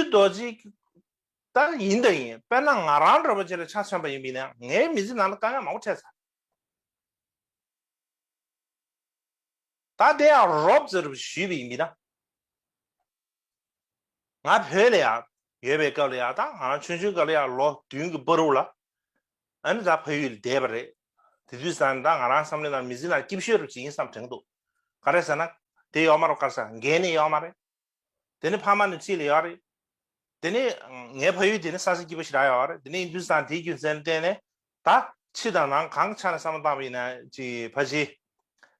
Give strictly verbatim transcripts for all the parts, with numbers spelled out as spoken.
རྡོ་རྗེ་ད་ཡིན་ད་ཡིན། དཔེར་ན་ང་རང་འདྲ་པོ་ཅིག་ལ་ཆ་མཚོན་པ་ཡིན་པ་ཡིན་ན་ངའི་མི་ཚེ་ནང་ལ་དཀའ་ངལ་མང་པོ་འཕྲད་ཚར། ད་དེ་ཡང་རོབ་ཙམ་ཞུས་པ་ཡིན་པ་ཡིན་ན། ང་བོད་ལ་ཡང་ཡོད་པའི་སྐབས་ལ་ཡང་ད་ང་རང་ཆུང་ཆུང་སྐབས་ལ་ཡང་ལོ་བདུན་གྱི་བར་དུ་ལ་ཨ་ནི་ད་ཕ་ཡུལ་ལ་བསྡད་པ་རེད། དེ་དུས་ཙང་ད་ང་རང་བསམ་བློའི་ནང་མི་ཚེ་ནང་སྐྱིད་ཤོས་རུ་ཅིག་ཡིན་བསམ་དྲན་འདུག་ག་རེ་ཟེར་ན་དེ་ཡོད་མ་རེད། ག་རེ་ཟེར་ན་འགན་ནི་ཡོད་མ་རེད། དེ་ནི་ཕ་མ་ནི་རྩིས་ལ་ཡོད་རེད། དེ་ནི་ངའི་ཕ་ཡུལ་དེ་ནི་ས་ཆ་སྐྱིད་པོ་ཞེ་དྲག་ཡོད་རེད། དེ་ནི་ཡིན་དུས་ཙང་དེའི་རྒྱུ་མཚན་བརྟེན་ནས་ད་ཕྱི་དང་ནང་གང་ཆ་ནས་བསམ་བློ་བཏང་བ་ཡིན་ན་ཅིག་ཕ་གཞིས་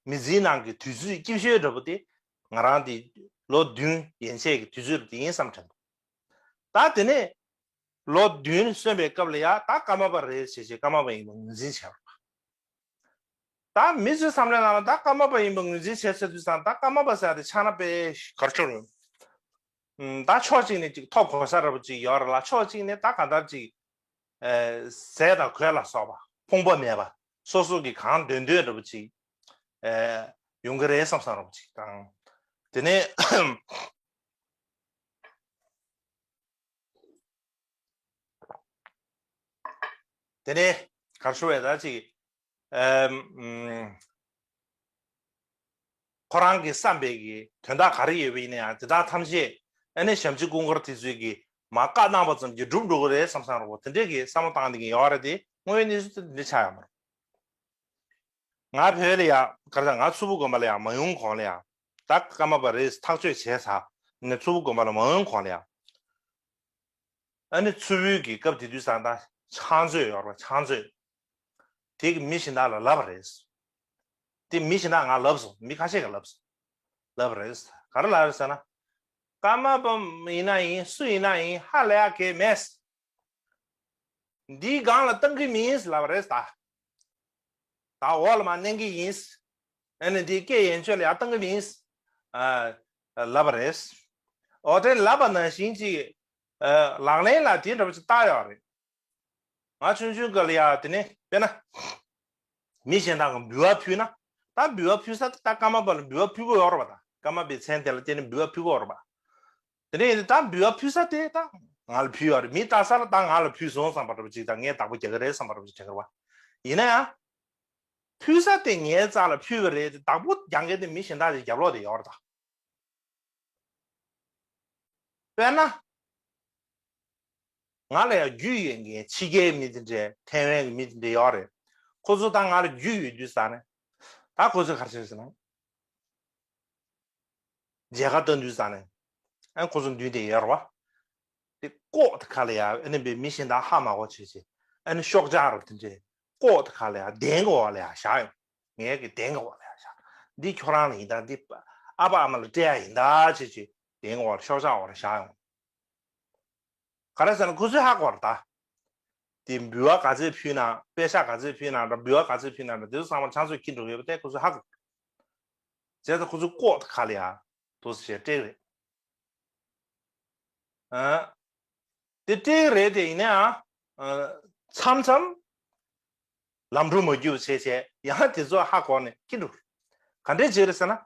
མི་ཚེའི་ནང་གི་དུས་ཚོད་སྐྱིད་ཤོས་འདྲ་པོ་དེ་ང་རང་དེ་ལོ་བདུན་ཡན་ཆད་ཀྱི་དུས་ཚོད་དེ་ཡིན་བསམ་དྲན་འདུག་ད་དེ་ནས་ལོ་བདུན་སོན་པའི་སྐབས་ལ་ཡ་ད་ཀརྨ་པ་རེད་ཟེར་བྱས་ཀརྨ་པ་ཡིན་པ་ངོས་འཛིན་བྱས་པ། ད་མི་ཚོའི་བསམ་བློའི་ནང་ལ་ད་ཀརྨ་པ་ཡིན་པ་ངོས་འཛིན་བྱས་ཚར་དུས་ཙང་ད་ཀརྨ་པ་ཟེར་ཡ་དེ་ཆགས་ན་དཔེ་གར་ཆོར་ཡོང་། ད་ཕྱོགས་གཅིག་ནས་ཅིག་ཐོབ་གོ་ས་འདྲ་པོ་ཅིག་ཡོད་རེད་ལ། ཕྱོགས་གཅིག་ནས་ད་གང་ལྟར་ཅིག་ཟས་དང་གོས་ལ་སོགས་པ་ཕོངས་པ་མེད་པ་སོ་སོ་གི་གང་འདོད་འདོད་འདྲ་པོ་ཅིག་ཡོང་གི་རེད་བསམ་བསམ་འདྲ་པོ་ཅིག་དང་། དེ་ནས། དེ་ནས་གར་ཞུ་བས་ད་ཅིག་ཨམ། ཁོ་རང་གི་བསམ་པའི་གི་དོན་དག་ག་རེ་ཡོད་པ་ཡིན་ན་ཡང་དེ་དག་ཐམས་ཅད་ཨ་ནི་ཞབས་ཕྱི་སྐུ་འཁོར་དེ་ཚོས་གི་མ་བཀའ་གནང་པ་ཙམ་གྱིས་འགྲུབ་འགྲོ་གི་རེད་བསམ་བསམ་རོགས་དེ་འདྲས་གི་བསམ་བློ་བཏང་བསྡད་མཁན་ཡོད་རེད་དེ། དངོས་ཡོད་གནས་ཚུལ་དེ་འདྲས་ཆགས་ཡོད་མ་རེད། ང་བོད་ལ་ཡ་ག་རེ་ཟེར། ང་མཚུར་ཕུ་དགོན་པ་ལ་ཡ་མ་ཡོང་གོང་ལ་ཡ་ད་ཀརྨ་པ་རེད་ཐག་གཅོད་བྱས་ཚར་ནས་མཚུར་ཕུ་དགོན་པ་ལ་མ་ཡོང་གོང་ལ་ཡ། ཨ་ནི་མཚུར་ཕུའི་གི་སྐབས་དེ་དུས་ཙང་ད་ཕྱག་མཛོད་ཡོད་རེད་པ། ཕྱག་མཛོད་དེ་གི་མི་གཞན་དག་ལ་ལབ་པ་རེད། དེ་མི་གཞན་དག་ང་ལབ་སོང་། མི་ཁ་ཤས་ཀྱིས་ལབ་སོང་། ལབ་པ་རེད། ག་རེ་ལབ་རེད་ཟེར་ན། ཀརྨ་པ་ཡིན་ན་ཡིན་སུ་ཡིན་ན་ཡིན་ཧ་ལས་ཡ་གི་མེད། འདིའི་སྒང་ལ་བཏང་གི་མིན་ལབ་པ་རེད་ད། ད་འོག་ལ་མར་མནན་གི་ཡིན། ཨ་ནི་འདིའི་སྐད་ཡན་ཆོད་ལ་ཡར་བཏང་གི་མིན། ཨ། ལབ་པ་རེད། འོ་དེ་ལབ་པ་ནང་བཞིན་ཅིག་ཨ། ལག་ལེན་ལ་དེ་འདྲ་པོ་ཅིག་བསྟར་ཡོད་རེད། ང་ཆུང་ཆུང་སྐབས་ལ་ཡ་དེ་ནས་དཔེར་ན། མི་གཞན་དག་གིས་འབུལ་བ་ཕུལ་ན། ད་འབུལ་བ་ཕུལ་ས་དེ་ད་ཀརྨ་པ་ལ་འབུལ་བ་ཕུལ་དགོས་ཡོད་རེད་པ། ད་ཀརྨ་པའི་མཚན་དེ་ལ་བརྟེན་ནས་འབུལ་བ་ཕུལ་དགོས་རེད་པ། དེ་ནས་ད་འབུལ་བ་ཕུལ་ས་དེ་ད་ང་ལ་ཕུལ་ཡོད་རེད། མི་ལྟ་ས་ལ་ད་ང་ལ་ཕུལ་སོང་བསམ་པ་འདྲ་པོ་ཅིག་དང་ངས་བདག་པོ་རྒྱག་གི་རེད་བསམ་པ་འདྲ་པོ་ཅིག་བྱེད་ཀྱི་རེད་པ། ཡིན་ན་ཡང་། ཕུལ་ས་དེ་ངའི་རྩ་ལ་ཕུལ་བ་རེད་དེ་བདག་པོ་རྒྱག་མཁན་དེ་མི་གཞན་དག་ཅིག་རྒྱབ་ལོགས་དེ་ཡོད་རེད་ད། དཔེར་ན། ང་ལ་ཡང་རྒྱུས་ཡོད་མཁན་ཕྱི་རྒྱལ་མི་དེ་འདྲས་ཐའེ་ཝན་གྱི་མི་དེ་འདྲས་ཡོད་རེད། ཁོ་ཚོ་ད་ང་ལ་རྒྱུས་ཡོད་དུས་ཙང་ནས། ད་ཁོ་ཚོས་ག་རེ་བྱས་ཟེར་ན། མཇལ་ཁ་བཏང་དུས་ཙང་ནས། ཨ་ཁོ་ཚོ་མདུན་དེ་ཡོད་རེད་པ། དེ་ལྐོག་དེ་ཁ་ལ་ཡ་ཨ་ནི་བའི་མི་གཞན་དག་ཧ་མ་གོ་བྱས་བྱས། ཨ་ནི་ཤོག་ལྕགས་རུ་དེ་འདྲས་ལྐོག་དེ་ཁ་ལ་ཡ་གདན་གྱི་འོག་ལ་ཡ་བཞག་ཡོང་། ངའི་གི་གདན་གྱི་འོག་ལ་ཡ་བཞག་འདི་ཁྱོད་རང་ལ་ཡིན་ད། འདི་ཨ་ཕ་ཨ་མ་ལ་སྤྲད་ཡ་ཡིན་ད་བྱས་བྱས་གདན་གྱི་འོག་ལ་ཤོག་ལྕགས་འོག་ལ་བཞག་ཡོང་། ག་རེ་ཟེར་ན་ཁོ་ཚོས་ཧ་གོ་རེད་ད། དེ་འབུལ་བ་ག་ཚོད་ཕུལ་ན། པེ་ཤག་ག་ཚོད་ཕུལ་ན་འདྲ། འབུལ་བ་ག་ཚོད་ཕུལ་ན་འདྲ། དེ་ཚོ་ཚང་མ་ཕྱག་མཛོད་འཁྱེར་འགྲོ་གི་ཡོད་པ་དེ་ཁོ་ཚོས་ཧ་གོ། བྱས་ཙང་ཁོ་ཚོས་ལྐོག་ཏུ་ཁ་ལ་ཡ་འདུག་སེ་བྱས་སྤྲད་རེད། ཨ། དེ་སྤྲད་རེད་དེ་ཡིན་ནའང་། ཨ། མཚམས་མཚམས། ལམ་འགྲོ་མ་རྒྱུག་བྱས་བྱས་ཡང་དེ་ཚོ་ཧ་གོ་ནས་འཁྱེར་འགྲོ། ག་འདྲས་བྱས་རེད་ཟེར་ན།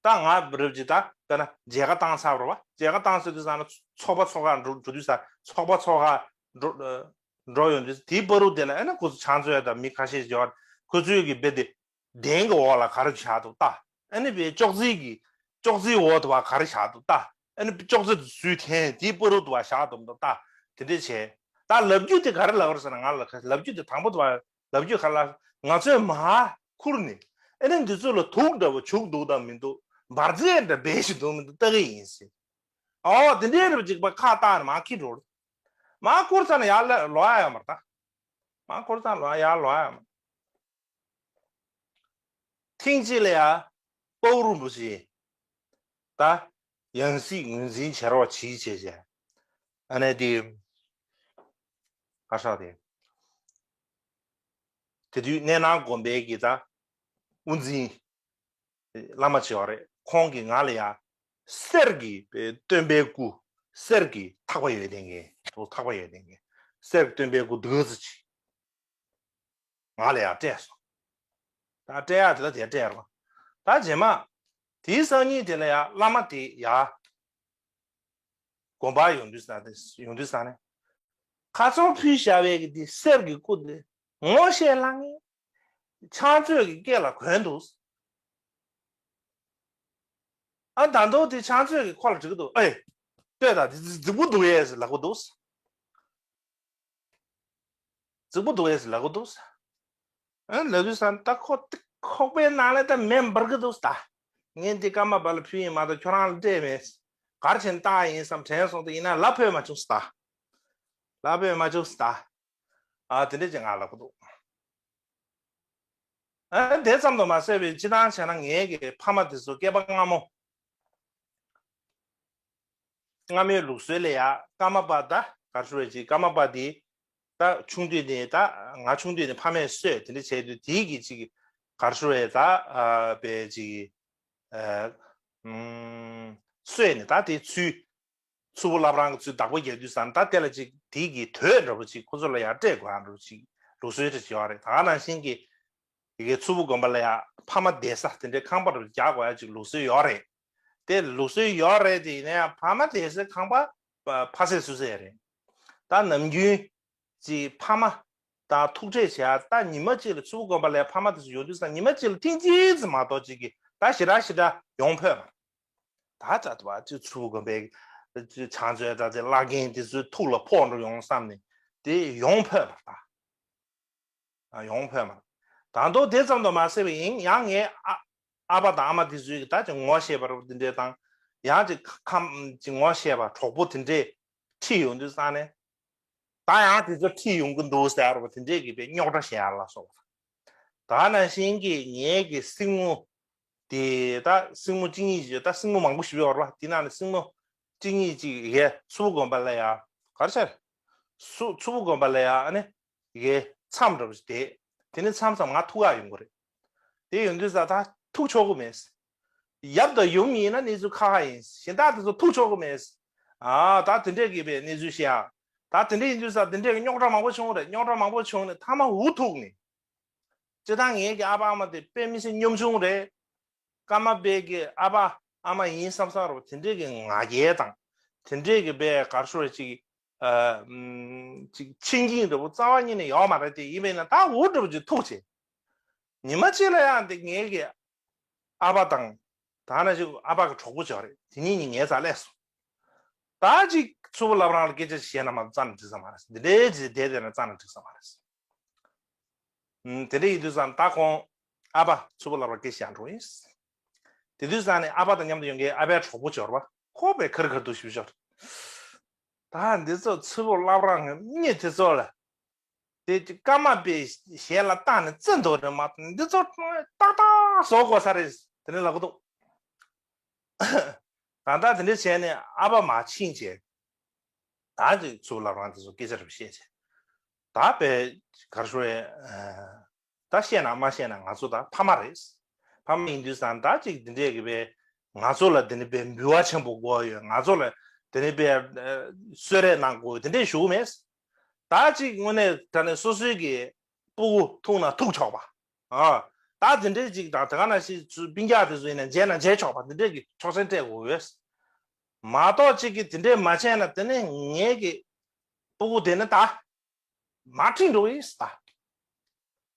ད་ང་རབ་ཅིག་ད་དཔེར་ན་མཇལ་ཁ་བཏང་ཚར་བ་རེད་པ། མཇལ་ཁ་བཏང་ཚར་དུས་ཙང་ན་ཚོགས་པ་ཚོགས་ཁག་འགྲོ་འགྲོ་དུས་ཙང་ཚོགས་པ་ཚོགས་ཁག་འགྲོ་འགྲོ་ཡོང་དུས་དེའི་བར་དུ་དེ་ལ་ཨ་ནི་ཁོ་ཚོ་ཕྱག་མཛོད་དང་མི་ཁ་ཤས་ཤིག་ཡོད། ཁོ་ཚོས་གི་རྦད་དེ་གདན་གྱི་འོག་ལ་ག་རེ་བཞག་འདུག་ལྟ། ཨ་ནི་བའི་ཅོག་ཙེ་གི་ཅོག་ཙེའི་འོག་ཏུ་བ་ག་རེ་བཞག་འདུག་ལྟ། ཨ་ནི་ཅོག་ཙེ་དེ་ཚུར་འཐེན། དེའི་བར་དུ་བ་བཞག་འདུག་ལྟ། དེ་འདྲས་བྱས། ད་ལབ་རྒྱུ་དེ་ག་རེ་ལབ་རེད་ཟེར་ན། ང་ལ་ལབ་རྒྱུ་དེ་དང་པོ་དུ་བ་ལབ་རྒྱུ་ག་རེ་ལབ། ང་ཚོས་མར་ཁུར་ནས་ཨ་ནི་འདི་ཚོ་ལ་དུག་འདྲ་བོ་བྱུག་འདུག་དང་མི་འདུག་འབར་རྫས་འདྲ་སྦས་བཞིན་འདུག་མི་འདུག་ལྟ་གི་ཡིན་ཟེར། ཨོ་དེ་འདྲའི་རིགས་ཅིག་པ་ཁ་བཏགས་ནས་མར་འཁྱེར་འགྲོ། མར་ཁུར་ཚར་ན་ཡར་ལ་ལོག་ཡ་ཡོད་མ་རེད་ད། མར་ཁུར་ཚར་ན་ལོག་ཡར་ལོག་ཡ་ཡོད་མ་རེད། ཐེངས་གཅིག་ལ་ཡ་དཔའ་བོ་རིན་པོ་ཆེ་ད་ཡང་སྲིད་ངོས་འཛིན་བྱེད་རོགས་གྱིས་བྱས་བྱས། ཨ་ནི་དེ་ག་ཤག་དེ་དེ་དུས་གནས་ནང་དགོན་པའི་གི་ད་དབུ་འཛིན་བླ་མ་ཆེ་བ་རེད། ཁོང་གིས་ང་ལ་ཡ་གསེར་གྱི་སྟོན་པའི་སྐུ། གསེར་གྱི་ཐག་པ་ཡོད་ལྡན་གྱི། ཐག་པ་ཡོད་ལྡན་གྱི་གསེར་གྱི་སྟོན་པའི་སྐུ་འདུག་ཟེར་གྱིས། ང་ལ་ཡང་སྤྲད་སོང་། ད་སྤྲད་ཡག་དེ་ལ་དེ་སྤྲད་རོགས། ད་རྗེས་མ་དེའི་སང་ཉིན་དེ་ལ་ཡང་བླ་མ་དེ་ཡ་ དགོན་པར་ཡོང་དུས་ས་ཡོང་དུས་ས་ནས། ཁ་སང་ཕུལ་བཞག་པའི་གི་དེ་གསེར་གྱི་སྐུ་དེ་ངོ་ཤེས་ལ་ངས་ཕྱག་མཛོད་ཀྱི་སྐེ་ལ་གོན་འདུག་ཨ་ད་དུང་དེ་ཕྱག་མཛོད་ཀྱི་ཁོ་ལ་འགྲིག་གི་འདུག་ཨེ། ལྟོས་དང་དེ་རྫིག་པོ་འདུག་ཡས་ལབ་གི་འདུག་རྫིག་པོ་འདུག་ཨེ་ལབ་གི་འདུག་ཨ་ལབ་དུས་ས་ད་ཁོ་ཏི་ཁོག་པའི་ནང་ལ་ད་མེ་འབར་གི་འདུག་ད་ངས་འདི་ཀརྨ་པ་ལ་ཕུལ་ཡིན་མ་གཏོགས་ཁྱོད་རང་ལ་སྤྲད་མེད། གར་ཆེན་བཏང་ཡིན་བསམ་དྲན་སོང་དུ་ཡིན་ན་ལབ་ཕོད་མ་བྱུང་ས་ད། ལབ་ཕོད་མ་བྱུང་ས་ད། ཨ་དེ་འདྲས་ཅིག་ང་ལབ་གི་འདུག་ཨ་དེ་ཙམ་དུ་མ་ཟད་པའི་སྤྱི་བཏང་བྱས་ན་ངའི་གི་ཕ་མ་དེ་ཚོ་སྐྱེས་པ་སྔ་མོ། སྔ་མའི་ལུགས་སྲོལ་ལ་ཡ་ཀརྨ་པ་ད་གར་ཞུ་བའི་ཅིག་ཀརྨ་པ་དེ་ད་ཆུང་དུས་ནས་ད་ང་ཆུང་དུས་ནས་ཕ་མས་གསོས་དེ་འདྲ་བྱས་དུས་དེའི་གི་ཅིག་གར་ཞུ་བའི་ད་པའི་ཅིག་གསོས་ནས་ད་དེ་ཚུལ་མཚུར་ཕུ་བླ་བྲང་གི་ཚུལ་བདག་པོ་རྒྱག་དུས་ཙང་ད་དེ་ལ་ཅིག་དེའི་གི་དོད་འདྲ་པོ་ཅིག་ཁོ་ཚོ་ལ་ཡ་སྤྲད་དགོས་ཡ་འདྲ་པོ་ཅིག་ལུགས་སྲོལ་ཅིག་ཡོད་རེད། ད་ག་ནང་བཞིན་གི་ཡི་གེ་མཚུར་ཕུ་དགོན་པ་ལ་ཡ་ཕ་མ་བསྡད་ས་དེ་འདྲའི་ཁང་པ་རུ་རྒྱག་དགོས་ཡ་ཅིག་ལུགས་སྲོལ་ཡོད་རེད། དེ་ལུགས་སྲོལ་ཡོད་རེད་དེ་ཡིན་ན་ཡང་ཕ་མ་བསྡད་སའི་ཁང་པ་ཕ་སེ་སུ་སེ་རེད། ད་ནམ་རྒྱུན་ཅིག་ཕ་མ་དང་ཐུག་འཕྲད་བྱེད་ཡ་ད་ཉི་མ་གཅིག་ལ་མཚུར་ཕུ་དགོན་པ་ལ་ཡ་ཕ་མ་དེ་ཚོ་ཡོང་དུས་ཙང་ཉི་མ་གཅིག་ལ་ཐེངས་གཅིག་ཙམ་མ་གཏོགས་ཅིག་གི་ད་ཞེ་དྲག་ཞེ་དྲག་ཡོང་ཕོད་མ་རེད། ད་ཙ་ཙ་བ་ཅིག་མཚུར་ཕུ་དགོན་པའི་ཕྱག་མཛོད་དང་དེ་བླ་རྒན་དེ་ཚོའི་ཐུགས་ལ་ཕོག་འགྲོ་ཡོང་བསམ་ནས་དེ་ཡོང་ཕོད་པར་ད། ཡོང་ཕོད་མ། ད་དུང་དེ་ཙམ་དུ་མ་ཟད་པ་ཡིན་ཡང་ངའི་ཨ་ཨ་ཕ་དང་ཨ་མ་དེ་ཚོའི་ད་ཅིག་ངོ་ཤེས་པ་རུ་དེ་འདྲས་དང་ཡང་ཅིག་ཁམས་ཅིག་ངོ་ཤེས་པ་གྲོགས་པོ་དེ་འདྲས་ཁྲིད་ཡོང་དུས་ཙང་ནས། ད་ཡང་དེ་ཚོ་ཁྲིད་ཡོང་གི་འདུག་ཟེར་བ་དེ་འདྲས་ཀྱི་པའི་རྙོག་དྲ་བཤད་ཡ་ལ་སོགས་པ། ད་ནང་བཞིན་གྱི་ངའི་གི་སྲིང་མོ། དེ་ད་སྲིང་མོ་གཅིག་གཉིས་ཅིག་ད་སྲིང་མོ་མང་པོ་ཞིག་ཡོད་རེད་པ། དེ་ནང་ནས་སྲིང་མོ་གཅིག་གཉིས་ཅིག་ཡ་མཚུར་ཕུ་དགོན་པ་ལ་ཡ་གར་ཆར། སུ་མཚུར་ཕུ་དགོན་པ་ལ་ཡ་ཨ་ནི་ཡ་མཚམས་འདྲ་པོ་ཞིག་བསྡད། དེ་ནས་མཚམས་མཚམས་ང་ཐུག་ག་ཡོང་གི་རེད། དེ་ཡོང་དུས་ཙང་ད་ཐུག་ཆོག་གི་མེད། ཡབ་དང་ཡུམ་ཡིན་ན་གནས་ཚུལ་ཁག་ཁག་ཡིན། གཞན་དག་དེ་ཚོ་ཐུག་ཆོག་གི་མེད། ཨ་ད་དེ་འདྲས་ཀྱི་པའི་གནས་ཚུལ་བཤད་ཨ། ད་དེ་འདྲས་ཡིན་དུས་ཙང་དེ་འདྲས་ཀྱི་རྙོག་དྲ་མང་པོ་བྱུང་རེད། རྙོག་དྲ་མང་པོ་བྱུང་ནས་མཐའ་མ་འུ་ཐུག་ནས། སྤྱིར་བཏང་ངེད་ཀྱི་ཨ་ཕ་ཨ་མ་དེ་དཔེ་མི་སྲིད་གཉོམ་ཆུང་རེད། ཀརྨ་པའི་གི་ཨ་ཕ་ཨ་མ་ཡིན་བསམ་བསམ་རོ་དེ་འདྲས་ཀྱི་ང་རྒྱལ་དང་། དེ་འདྲས་ཀྱི་པའི་གར་ཤོར་ཅིག་ཨ་ཅིག་ཕྱིན་གྱིན་འདྲ་པོ་རྩ་བ་ཉིད་ནས་ཡོད་མ་རེད། དེ་ཡིན་པས་ན་ད་འུ་འདྲ་པོ་ཅིག་ཐུག་བྱས། ཉི་མ་གཅིག་ལ་ཡང་དེ་ངེད་ཀྱི་ཨ་ཕ་དང་། ད་ནང་བཞིན་ཨ་ཕ་གི་གྲོགས་པོ་ཅིག་ཡོད་རེད། དེ་གཉིས་གཉིས་ངའི་རྩར་སླེབས་སོང་། ད་ཅིག་མཚུར་ཕུ་བླ་བྲང་ལ་སྐད་ཆ་ཅིག་བཤད་ན་མ་གཏོགས་རྩ་ནས་འགྲིག་ས་མ་རེད། འདི་འདྲའི་ཅིག་བསྡད་བསྡད་ན་རྩ་ནས་འགྲིག་ས་མ་རེད། ཨུམ། དེ་འདྲ་ཡིན་དུས་ཙང་ད་ཁོང་ཨ་ཕ་མཚུར་ཕུ་བླ་བྲང་སྐད་བཤད་འགྲོ་ཡིན། དེ་དུས་ཙང་ནས་ཨ་ཕ་དང་མཉམ་དུ་ཡོང་མཁན་ཨ་ཕའི་གྲོགས་པོ་ཅིག་ཡོད་རེད་པ། ཁོ་དཔེ་ཁེར་ཁེར་འདུག་ཞུ་ཤོག་ད་འདི་ཚོ་མཚུར་ཕུ་བླ་བྲང་གི་མི་དེ་ཚོ་ལ། དེ་ཀརྨ་པའི་ཞལ་ལ་བཏང་ནས་བརྩི་འདུག་རེད་མ་གཏོགས་འདི་ཚོ་ཏག་ཏག་བཟོ་དགོས་ས་རེད་དེ་འདྲ་ལབ་གི་འདུག་གང་ལྟར་དེ་འདྲ་བྱས་ནས་ཨ་ཕ་མར་ཕྱིན་བྱས། ད་ཅིག་མཚུར་ཕུ་བླ་བྲང་དེ་ཚོ་སྐད་ཆ་རེ་བཤད་བྱས། ད་དཔེ་གར་ཤོར་བའི་ད་བཤད་ན་མ་བཤད་ན་ང་ཚོ་ད་ཕ་མ་རེད། ཕ་མ་ཡིན་དུས་ཙང་ད་ཅིག་འདི་འདྲས་ཀྱི་པའི་ང་ཚོ་ལ་དེ་ནི་པའི་འབུལ་བ་ཆེན་པོ་དགོས་ཡོད། ང་ཚོ་ལ་དེ་ནི་པའི་གསོལ་རས་གནང་དགོས་དེ་འདྲས་ཞུ་གི་མེད། ད་ཅིག་དངོས་གནས་ད་ནི་སོ་སོའི་གི་སྤུ་གུ་ཐུག་ན་ཐུག་ཆོག་པ། ཨ། ད་དེ་འདྲས་ཅིག་དང་དེ་ག་ནང་བཞིན་ཚུར་སྤུན་ཀྱག་དེ་ཚོ་ཡིན་ན་མཇལ་ན་མཇལ་ཆོག་པ་དེ་འདྲས་ཀྱི་ཆོག་མཆན་སྤྲད་དགོས་ཡོད། མ་གཏོགས་ཅིག་གི་དེ་འདྲས་མ་བྱས་ན་དེ་ནི་ངའི་གི་སྤུ་གུ་དེ་ནི་ད། མར་ཁྲིད་འགྲོ་ཡིས་ད།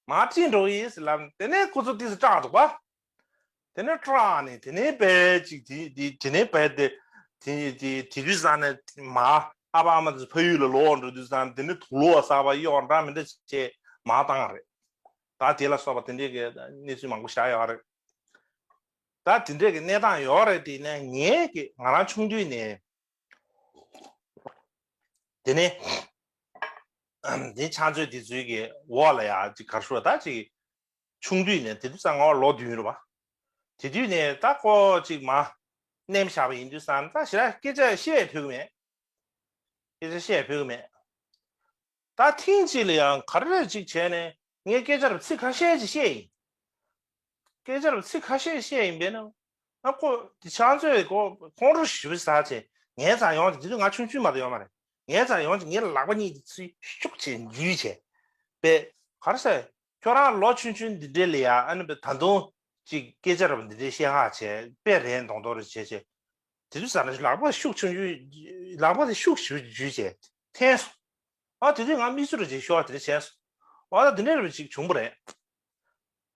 མར་ཁྲིད་འགྲོ་ཡིས་ལབ་དེ་ནས་ཁོ་ཚོ་ཏིས་སྐྲག་འདུག་པ། དེ་ནས་སྐྲག་ནས་དེ་ནས་བས་ཅིག་དེ་དེ་དེ་ནས་བས་དེ་དེ་དེ་དེ་དུས་ཙང་ནས་མར་ཨ་ཕ་ཨ་མ་དེ་ཕ་ཡུལ་ལ་ལོག་འགྲོ་དུས་ཙང་དེ་ནས་དུག་ལོག་གསར་པ་གཡོག་འདྲ་མི་འདྲ་བྱས་མར་བཏང་རེད། ད་དེ་ལ་སོགས་པ་དེ་འདྲའི་གི་གནས་ཚུལ་མང་པོ་བཞག་ཡོད་རེད། ད་དེ་འདྲའི་གི་གནས་སྟངས་ཡོད་རེད། དེ་ནས་ངས་གི་ང་རང་ཆུང་དུས་ནས། དེ་ནས་དེ་ཕྱག་མཛོད་དེ་ཚོའི་གི་འོག་ལ་ཡ་ཅིག་གར་ཤོར་ད་ཅིག་ཆུང་དུས་ནས་དེ་དུས་ཙང་ང་ལོ་བདུན་རེད་པ། དེ་དུས་ནས་ད་ཀོ་ཅིག་མ་མནན་བཞག་པ་ཡིན་དུས་ཙང་ད་ཞེ་དྲག་སྐད་ཆ་བཤད་ཕོད་གི་མེད། སྐད་ཆ་བཤད་ཕོད་གི་མེད། ད་ཐེངས་གཅིག་ལ་ཡང་ག་རེ་ཅིག་བྱས་ནས་ངས་སྐད་ཆ་རུ་ཚིག་ཁ་ཤས་ཅིག་བཤད་ཡིན། སྐད་ཆ་རུ་ཚིག་ཁ་ཤས་བཤད་ཡིན་པས་ན། ཨ་ཁོ་དེ་ཕྱག་མཛོད་ཁོ་ཁོང་ཁྲོ་ཞེ་པོ་ཟ་བྱས་ངའི་རྩར་ཡོང་བྱས་དེ་དུས་ང་ཆུང་ཆུང་མ་གཏོགས་ཡོད་མ་རེད། ངའི་རྩར་ཡོང་བྱས་ངའི་ལག་པ་གཉིས་དེ་ཚུར་ཤུགས་བྱས་འཇུས་བྱས། པས་ག་རེ་ཟེར། ཁྱོད་རང་ལོ་ཆུང་ཆུང་འདི་འདྲའི་ལ་ཡ་ཨ་ནི་པས་ད་དུང་ཅིག་སྐད་ཆ་རུ་འདི་འདྲའི་བཤད་ཧ་བྱས་དཔེ་རན་མདོག་མདོག་རེ་བྱས་བྱས། དེ་དུས་ཙམ་ལ་ལག་པ་ཤུགས་ཆུང་ཆུང་། ལག་པ་དེ་ཤུགས་ཞེ་པོ་འཇུས་བྱས་འཐེན་སོང་། ཨ་དེ་དུས་ང་མིག་ཆུ་རེ་ཅིག་ཤོར་བ་དེ་འདྲ་བྱས་སོང་། ཨ་ད་དེ་འདྲ་རེ་ཅིག་བྱུང་བ་རེད།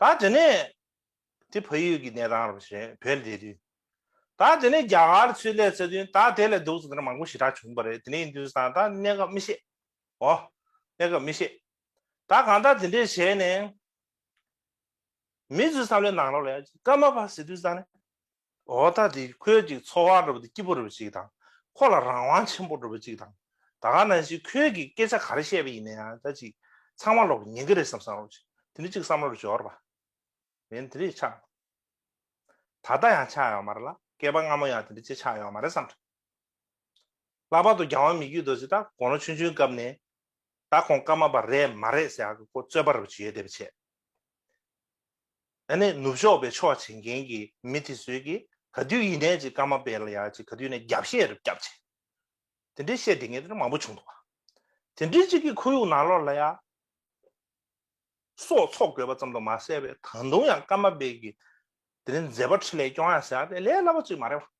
ད་དེ་ནས་དེ་ཕ་ཡུལ་གྱི་གནས་སྟངས་རེ་བྱས་བོད་ལ་བསྡད་དུས། ད་དེ་ནས་རྒྱ་གར་ཚུར་སླེབས་ཚར་དུས་ད་དེ་ལས་སྡུག་ཙམ་དེ་འདྲ་མང་པོ་ཞེ་དྲག་བྱུང་བ་རེད། དེ་ནས་ཡིན་དུས་ཙང་ད་གནས་སྐབས་མི་ཤེས། ཨོ། གནས་སྐབས་མི་ཤེས། ད་གང་ལྟར་དེ་འདྲས་བྱས་ནས། མི་ཚོའི་བསམ་བློའི་ནང་ལོགས་ལ་ཡ་ཀརྨ་པ་ཟེར་དུས་ཙང་ནས། འོ་ད་དེ་ཁོའི་ཅིག་འཚོ་བ་འདྲ་པོ་དེ་སྐྱིད་པོ་འདྲ་པོ་ཅིག་དང་། ཁོ་ལ་རང་དབང་ཆེན་པོ་འདྲ་པོ་ཅིག་དང་། ད་ག་ནང་བཞིན་ཁོས་ཀྱི་སྐད་ཆ་ག་རེ་བཤད་པ་ཡིན་ན་ཡང་ད་ཅིག་ཚང་མ་ལོག་ཉན་གི་རེད་བསམ་བསམ་འདྲ་པོ་ཅིག་དེ་འདྲ་ཅིག་བསམ་བློ་འབྱོར་བ། མིན་དེ་འདྲས་ཆགས། ད་ལྟ་ཡང་ཆགས་ཡོད་མ་རེད་ལ། བསྐལ་པ་སྔ་མོ་ཡང་དེ་འདྲ་ཅིག་ཆགས་ཡོད་མ་རེད་བསམ་འདྲ། ལྷག་པར་དུ་རྒྱལ་དབང་མི་བསྐྱོད་རྡོ་རྗེ་ད་དགུང་ལོ་ཆུང་ཆུང་སྐབས་ནས་ད་ཁོང་ཀརྨ་པ་རེད་མ་རེད་ཟེར་ཡག་གི་ཁོ་རྩོད་པ་རེ་བྱེད་ཡོད་བསྡད་པ་བྱས། ཨ་ནི་ནུབ་ཕྱོགས་པའི་ཕྱོགས་བྱེད་མཁན་གྱི་མི་དེ་ཚོས་ཀྱིས་ག་དུས་ཡིན་ནའི་ཅིག་ཀརྨ་པ་ལ་ཡ་ཅིག་ག་དུས་ནས་རྒྱབ་བཤད་རེ་བརྒྱབ་བྱས། དེ་འདྲའི་བཤད་བསྡད་མཁན་དེ་འདྲ་མང་པོ་བྱུང་འདུག་བ། དེ་འདྲའི་ཅིག་གི་ཁོར་ཡུག་ནང་ལོགས་ལ་ཡ། སྲོག་འཚོ་དགོས་པ་ཙམ་དུ་མ་ཟད་པའི་ད་དུང་ཡང་ཀརྨ་པའི་གི་དེ་རིང་མཛད་པ་འཕྲིན་ལས་སྐྱོང་ཡ་ཟེར་ཡ་དེ་ལས་སླ་པོ་ཅིག་མ་རེད་བ།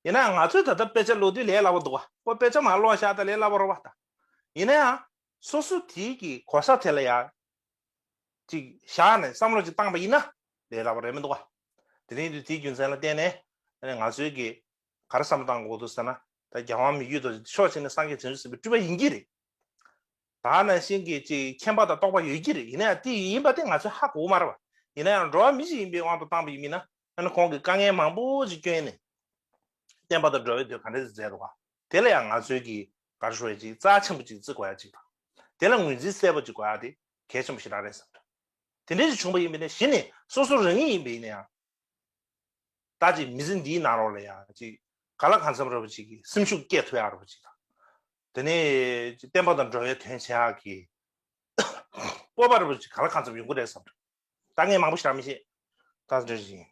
ཡིན་ན་ང་ཚོས་ད་ལྟ་དཔེ་ཆ་ཀློག་དུས་ལས་སླ་པོ་འདུག་བ། ཁོ་དཔེ་ཆ་མ་ཀློག་བཞག་ད་ལས་སླ་པོ་རེད་བ་ད། ཡིན་ན་ཡང་སོ་སོ་དེའི་གི་གོ་ས་དེ་ལ་ཡ་ཅིག་བཞག་ནས་བསམ་བློ་ཅིག་བཏང་པ་ཡིན་ན་ལས་སླ་པོ་རེད་མི་འདུག་བ། དེ་རིང་དུས་དེའི་རྒྱུ་མཚན་ལ་བརྟེན་ནས་ང་ཚོའི་གི་ག་རེ་བསམ་བློ་བཏང་དགོས་འདུག་ཟེར་ན། ད་རྒྱལ་དབང་མི་བསྐྱོད་རྡོ་རྗེ་ཕྱོགས་གཅིག་ནས་སངས་རྒྱས་བྱང་ཆུབ་སེམས་དཔའི་སྤྲུལ་པ་ཡིན་གྱི་རེད། ད་ནང་བཞིན་གྱི་ཅིག་མཁྱེན་པ་དང་རྟོགས་པ་ཡོད་ཀྱི་རེད། ཡིན་ན་ཡང་དེ་ཡིན་པ་དེ་ང་ཚོས་ཧ་གོ་གི་མ་རེད་བ། ཡིན་ན་ཡང་འགྲོ་བ་མི་ཞིག་ཡིན་པའི་དབང་དུ་བཏང་པ་ཡིན་མིན་ན། ཨ་ནི་ཁོང་གིས་དཀའ་ངལ་མང་པོ་ཅིག་བསྐྱོན་ནས་བསྟན་པ་དང་འགྲོ་བའི་དོན་ག་འདྲ་ཞིག་མཛད་འདུག་ག། དེ་ལ་ཡང་ང་ཚོས་ཀྱིས་ག་རེ་ཞུ་ཡ་ཅིག་རྩ་ཆེན་པོ་ཅིག་བརྩི་དགོས་ཡ་ཅིག་དང་། དེ་ལ་ངོས་འཛིན་གསལ་པོ་ཅིག་དགོས་ཡ་དེ་གལ་ཆེན་པོ་ཞེ་དྲག་རེད་བསམ་འདུག། དེ་འདྲ་ཞིག་བྱུང་པ་ཡིན་པ་ཡིན་ན་གཞི་ནས་སོ་སོ་རང་ཉིད་ཡིན་པ་ཡིན་ན་ཡང་། ད་ཅིག་མི་ཚེ་འདིའི་ནང་ལོགས་ལ་ཡང་ཅིག་ག་ལ་གང་འཚམ་འདྲ་པོ་ཅིག་གི་སེམས་ཤུགས་སྐྱེད་ཐུབ་ཡག་འདྲ་པོ་ཅིག་དང་། དེ་ནས་བསྟན་པ་དང་འགྲོ་བའི་དོན་བྱེད་ཡག་གི་སྤོབས་པ་འདྲ་པོ་ཅིག་ག་ལ་གང་འཚམ་ཡོང་གི་རེད་བསམ་འདུག། ད་ངས་མང་པོ་ཞིག་རང་མི་ཤེས། ད་འདྲ་ཞིག་ཡིན།